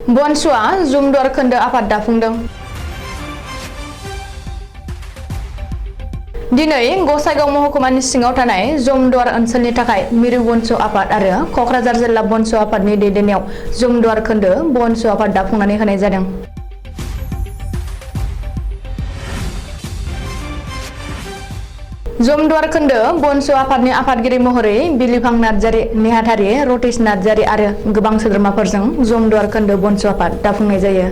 Bonsuआ जुमदुवार खोन्दो आफाद दाफुंदों। दिनै गसाइगाव महकुमानि सिङाव थानाय जुमदुवार ओनसोलनि थाखाय मिरु बनसु आफाद आरो कक्राझार जिल्ला बनसु आफादनि दैदेननायाव जुमदुवार खोन्दो बनसु आफाद दाफुंनानै होनाय जादों। जुमदुवार खोन्दो बनसु आफादनि आफादगिरि महरै बिलिफां नार्जारि, नेहाथारि रतीश नार्जारि आरो गोबां सोद्रोमाफोरजों जुमदुवार खोन्दो बनसु आफाद दाफुंनाय जायो।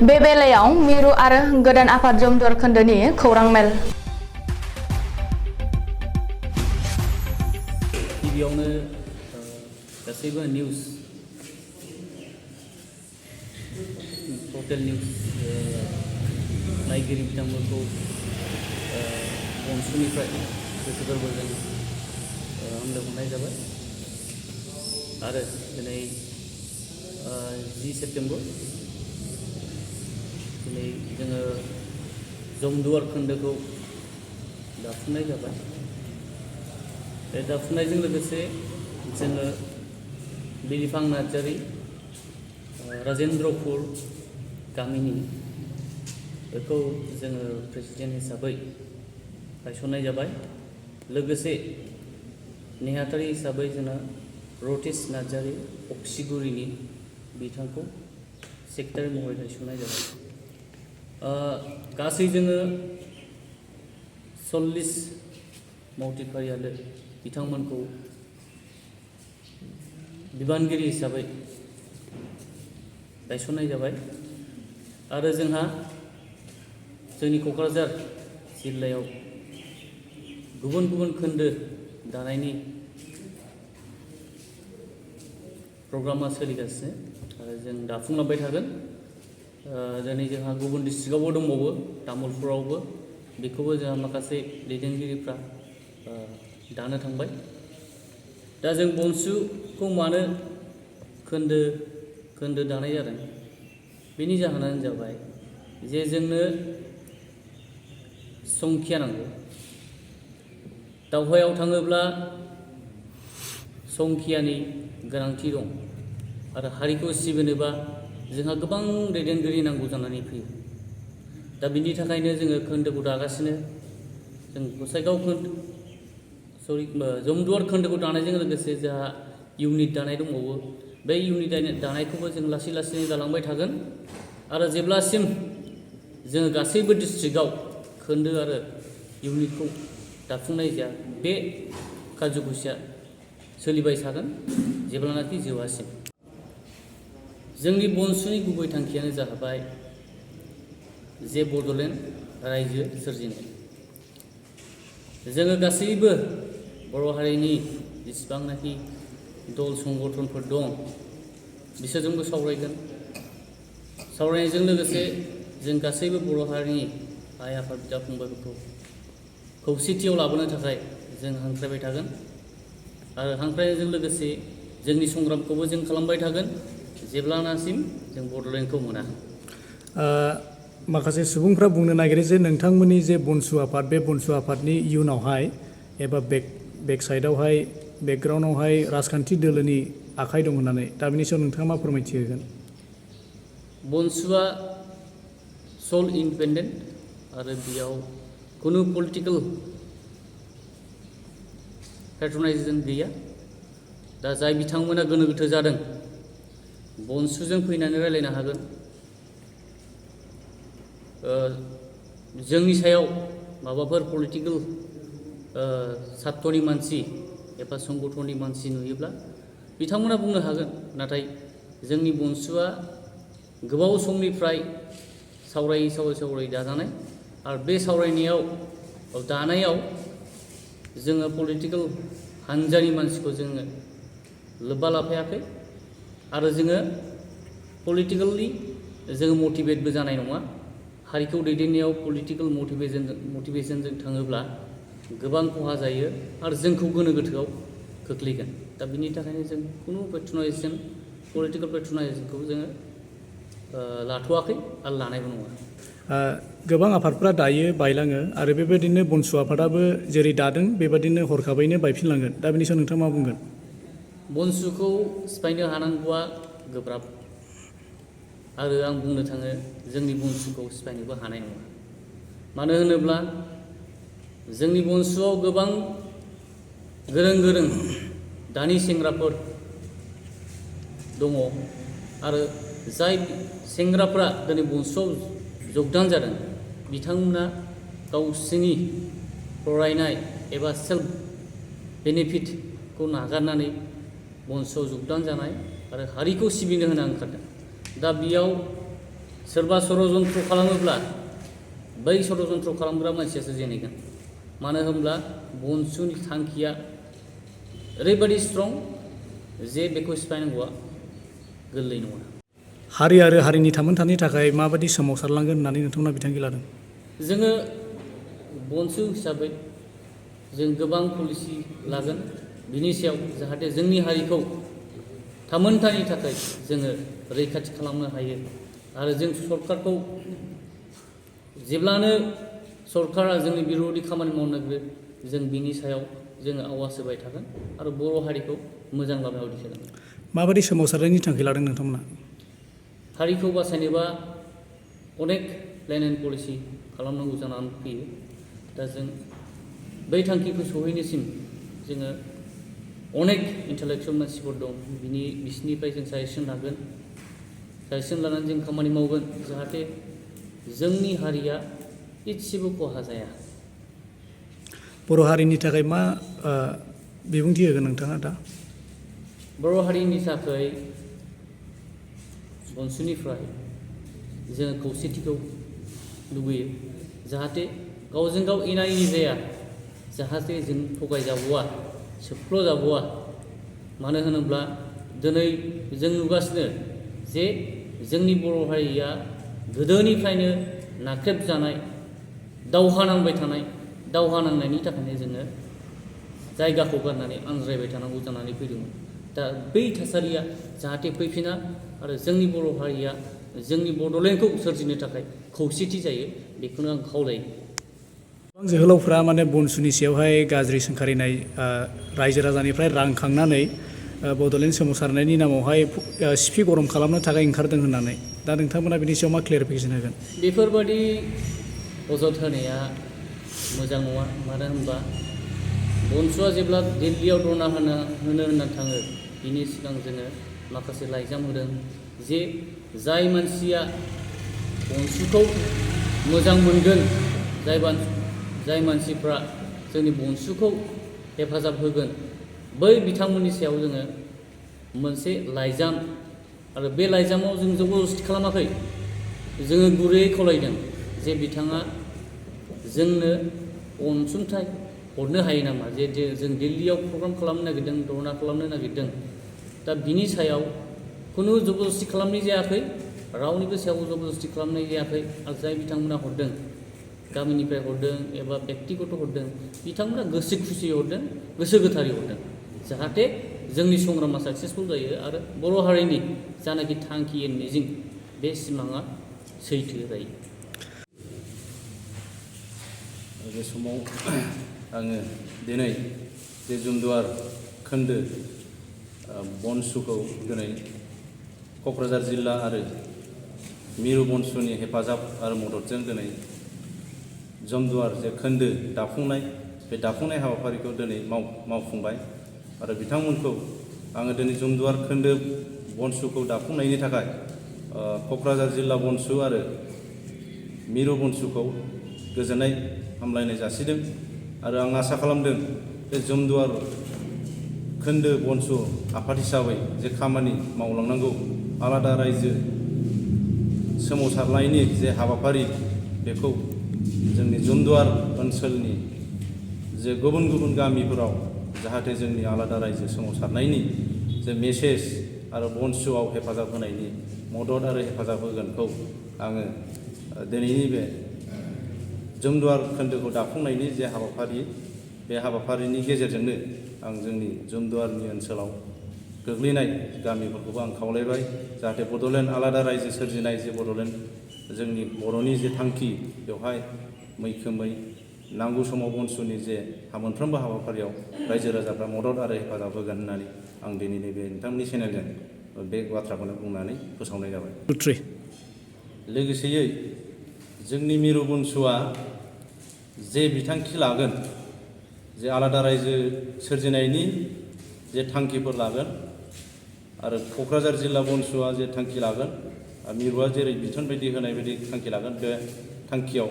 बे बेलायाव मिरु आरो गोदान आफाद जुमदुवार खोन्दोनि खौरां मेल। गिबियावनो गासैबो निउस टटेल निउस नायगिरि बिथांमोनखौ बनसुनिफ्राय गोसो गोरबोजों हामलायहरनाय जाबाय आरो दिनै 10 सेप्तेम्बर दिनै जोङो जुमदुवार खोन्दोखौ दाफुंनाय जाबाय। बे दाफुंनायजों लोगोसे जोङो बिलिफां नार्जारि राजेन्द्रपुर गामिनि बेखौ जोङो प्रेसिडेन्ट हिसाबै गायसननाय जाबाय। लोगोसे नेहाथारि हिसाबै जोंना रतीश नार्जारि अक्सिगुरिनि बिथांखौ सेक्रेटारि महरै गायसननाय जाबाय। गासै जोङो 40 मावथिफारियानो बिथांमोनखौ बिबानगिरि हिसाबै गायसननाय जाबाय आरो जोंहा जोंनि क'क्राझार जिल्लायाव गुबुन गुबुन खोन्दो दानायनि प्रग्रामा सोलिगासिनो आरो जों दाफुंलांबाय थागोन। दिनै जोंहा गुबुन डिस्ट्रिक्टआवबो दंबावो, तामुलपुरावबो, बेखौबो जोंहा माखासे दैदेनगिरिफ्रा दानो थांबाय। दा जों बनसुखौ मानो खोन्दो दानाय जादों बेनि जाहोनानो जाबाय जे जोंनो संख्या नांगौ। दावहायाव थाङोब्ला संख्यानि गोनांथि दं आरो हारिखौ सिबिनोबा जोंहा गोबां दैदेनगिरि नांगौ जानानै फैयो। दा बिनि थाखायनो जोङो खोन्दोखौ दागासिनो। जों गसाइगाव जुमदुवार खोन्दोखौ दानायजों लोगोसे जोंहा इउनिट दानाय दंबावो। बे इउनिट दानायखौबो जों लासै लासैनो दालांबाय थागोन आरो जेब्लासिम जोङो गासैबो डिस्ट्रिक्टआव खोन्दो आरो इउनिटखौ दाफुंनाय जाया बे कार्जखुसिया सोलिबाय थागोन जेब्लानाखि जोबासिम। जोंनि बनसुनि गुबै थांखियानो जाबाय जे बड'लेण्ड रायजो सोरजिनाय। जोङो गासैबो बर' हारिनि जेसेबांनाखि दल संगठनफोर दं बिसोरजोंबो सावरायगोन। सावरायनायजों लोगोसे जों गासैबो बर' हारिनि आइ आफा बिदा फंबायफोरखौ खौसेथियाव लाबोनो थाखाय जों हांख्रायबाय थागोन आरो हांख्रायनायजों लोगोसे जोंनि संग्रामखौबो जों खालामबाय थागोन जेब्लानासिम जों बड'लेण्डखौ मोना। माखासे सुबुंफ्रा बुंनो नागिरो जे नोंथांमोननि जे बनसु आफाद बे बनसु आफादनि इयुनावहाय एबा बेक साइडआवहाय बेकग्राउन्डआवहाय राजखान्थि दोलोनि आखाइ दं होननानै। दा बिनि सायाव नोंथाङा मा फोरमायथि होगोन? बनसुआ सल इन्डिपेन्डेन्ट आरो बेयाव खुनु पलिटिकेल पेट्रनाइजेसन गैया। दा जाय बिथांमोना गोनो गोथो जादों बनसुजों फैनानै रायलायनो हागोन। जोंनि सायाव माबाफोर पलिटिकेल सात्तनि मानसि एबा संगठननि मानसि नुयोब्ला बिथांमोना बुंनो हागोन। नाथाय जोंनि बनसुआ गोबाव समनिफ्राय सावरायै दाजानाय आरो बे दानायाव जोङो पलिटिकेल हान्जानि मानसिखौ जोङो लोब्बा लाफायाखै आरो जोङो पलिटिकेलि जोङो मटिभेटबो जानाय नङा। हारिखौ दैदेननायाव पलिटिकेल मटिभेशनजों थाङोब्ला गोबां खहा जायो आरो जोंखौ गोनो गोथोआव खोख्लैगोन। दा बिनि थाखायनो जों खुनु पलिटिकेल पेट्रनाइजेसनखौ जोङो लाथ'वाखै आरो लानायबो नङा। गोबां आफादफ्रा दायो बायलाङो आरो बेबायदिनो बनसु आफादाबो जेरै दादों बेबायदिनो हरखाबैनो बायफिनलांगोन। दा बेनि सायाव नोंथाङा मा बुंगोन? बनसुखौ सिफायनो हानांगौआ गोब्राब आरो आं बुंनो थाङो जोंनि बनसुखौ सिफायनोबो हानाय नङा। मानो होनोब्ला जोंनि बनसुआव गोबां गोरों गोरों दानि सेंग्राफोर दङ आरो जाय सेंग्राफ्रा दिनै बनसुआव जगदान जादों बिथांमोना गावसिनि फरायनाय एबा सेल्फ बेनिफिटखौ नागारनानै बनसुआव जगदान जानाय आरो हारिखौ सिबिनो होना ओंखारदों। दा बेयाव सोरबा षड़यन्त्र खालामोब्ला बै षड़यन्त्र खालामग्रा मानसियासो जेनहैगोन। मानो होनब्ला बनसुनि थांखिया ओरैबायदि स्ट्रं जे बेखौ सिफायनांगौआ गोरलै नङा। हारि आरो हारिनि थामोनथानि थाखाय माबायदि सोमावसारलांगोन होननानै नोंथांमोना बिथांखि लादों? जोङो बनसु हिसाबै जों गोबां पलिसि लागोन बिनि सायाव जाहाथे जोंनि हारिखौ थामोनथानि थाखाय जोङो रैखाथि खालामनो हायो आरो जों सरकारखौ जेब्लानो सरकारा जोंनि बिरोधि खामानि मावनो नागिरो जों बिनि सायाव जोङो आवाज होबाय थागोन आरो बर' हारिखौ मोजां लामायाव दिन्थिगोन। माबायदि सोमावसारनायनि थांखि लादों नोंथांमोना? हारिखौ बासायनोबा अनेक प्लेन एन्ड पलिसि खालामनांगौ जानानै फैयो। दा जों बै थांखिखौ सहैनोसिम जोङो अनेक इन्टेलेक्सुवेल मानसिफोर दं बिसिनिफ्राय जों साजेसन लागोन। साजेसन लानानै जों खामानि मावगोन जाहाथे जोंनि हारिया इसेबो खहा जाया। बर' हारिनि थाखाय मा बिबुंथि होगोन नोंथाङा दा? बर' हारिनि थाखाय बनसुनिफ्राय जों खौसेथिखौ लुबैयो जाहाथे गावजों गाव एना एनि जाया, जाहाथे जों थगायजाबावा सोबख्ल'जाबावा। मानो होनोब्ला दिनै जों नुगासिनो जे जोंनि बर' हारिया गोदोनिफ्रायनो नाख्रेबजानाय दावहा नांबाय थानाय, दावहा नांनायनि थाखायनो जोङो जायगाखौ गारनानै आनज्रायबाय थानांगौ जानानै फैदोंमोन। दा बै थासारिया जाहाथे फैफिना आरो जोंनि बर' हारिया जोंनि बड'लेण्डखौ सोरजिनो थाखाय खौसेथि जायो बेखौनो आं खावलायो। गोबां जोहोलावफ्रा माने बनसुनि सायावहाय गाज्रि सोंखारिनाय रायजो राजानिफ्राय रां खांनानै बड'लेण्ड सोमावसारनायनि नामावहाय सिफि गरम खालामनो थाखाय ओंखारदों होननानै, दा नोंथांमोना बिनि सायाव मा क्लियारिफिकेसन होगोन? बेफोरबादि अजद होनाया मोजां नङा। मानो होनबा बनसुआ जेब्ला दिल्लीयाव धरना होनो होननानै थाङो बिनि सिगां जोङो माखासे लाइजाम होदों जे जाय मानसिया बनसुखौ मोजां मोनगोन, जाय मानसिफ्रा जोंनि बनसुखौ हेफाजाब होगोन बै बिथांमोननि सायाव जोङो मोनसे लाइजाम, आरो बे लाइजामाव जों जबरदस्ति खालामाखै, जोङो गुरैयै खावलायदों जे बिथाङा जोंनो अनसुंथाइ हरनो हायो नामा, जे जों दिल्लीयाव प्रग्राम खालामनो नागिरदों, धरना खालामनो नागिरदों। दा बिनि सायाव खुनु जबरदस्ति खालामनाय जायाखै, रावनिबो सायाव जबरदस्ति खालामनाय जायाखै। आरो जाय बिथांमोना हरदों, गामिनिफ्राय हरदों एबा बेक्तिगत हरदों, बिथांमोना गोसो खुसियै हरदों, गोसो गोथारै हरदों जाहाथे जोंनि संग्रामा साक्सेसफुल जायो आरो बर' हारिनि जानाखि थांखि मिजिं बे सिमाङा सैथो जायो। बे समाव आङो दिनै जे जुमदुवार खोन्दो बनसुखौ दिनै क'क्राझार जिल्ला आरो मिरु बनसुनि हेफाजाब आरो मददजों दिनै जुमदुवार जे खोन्दो दाफुंनाय, बे दाफुंनाय हाबाफारिखौ दिनै मावफुंबाय आरो बिथांमोनखौ आङो दिनै जुमदुवार खोन्दो बनसुखौ दाफुंनायनि थाखाय क'क्राझार जिल्ला बनसु आरो मिरु बनसुखौ गोजोननाय हामलायनाय जासिदों आरो आं आसा खालामदों जे जुमदुवार खोन्दो बनसु आफाद हिसाबै जे खामानि मावलांनांगौ, आलादा रायजो सोमावसारनायनि जे हाबाफारि, बेखौ जोंनि जुमदुवार ओनसोलनि जे गुबुन गुबुन गामिफोराव जाहाथे जोंनि आलादा रायजो सोमावसारनायनि जे मेसेज आरो बनसुआव हेफाजाब होनायनि मदद आरो हेफाजाब होगोनखौ आङो दिनैनि बे जुमदुवार खोन्दोखौ दाफुंनायनि जे हाबाफारि, बे हाबाफारिनि गेजेरजोंनो आं जोंनि जुमदुवारनि ओनसोलाव गोग्लैनाय गामिफोरखौबो आं खावलायबाय जाहाथे बड'लेण्ड आलादा रायजो सोरजिनाय जे बड'लेण्ड जोंनि बर'नि जे थांखि, बेवहाय मैखोमै नांगौ समाव बनसुनि जे मोनफ्रोमबो हाबाफारियाव रायजो राजाफ्रा मदद आरो हेफाजाब होगोन होननानै आं दिनैनि बे नोंथांमोननि चेनेलजों बे बाथ्राखौनो बुंनानै फोसावनाय जाबाय। लोगोसेयै जोंनि मिरु बन्सुआ जे बिथांखि लागोन, जे आलादा रायजो सोरजिनायनि जे थांखिफोर लागोन आरो क'क्राझार जिल्ला बन्सुआ जे थांखि लागोन, मिरुआ जेरै बिथोन बायदि होनाय बायदि थांखि लागोन, बे थांखियाव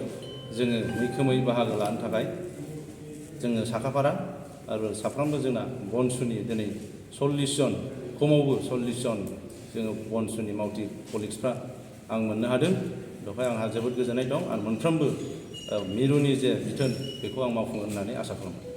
जोङो मैखोमै बाहागो लानो थाखाय जोङो साखाफारा आरो साफ्रोमबो जोंना बन्सुनि दिनै 40 जन, खमावबो 40 जन जोङो बन्सुनि मावथि कलिग्सफ्रा आं मोननो हादों। बेवहाय आंहा जोबोद गोजोननाय दं आरो मोनफ्रोमबो मिरुनि जे बिथोन बेखौ आं मावफुंगोन होननानै आसा खालामो।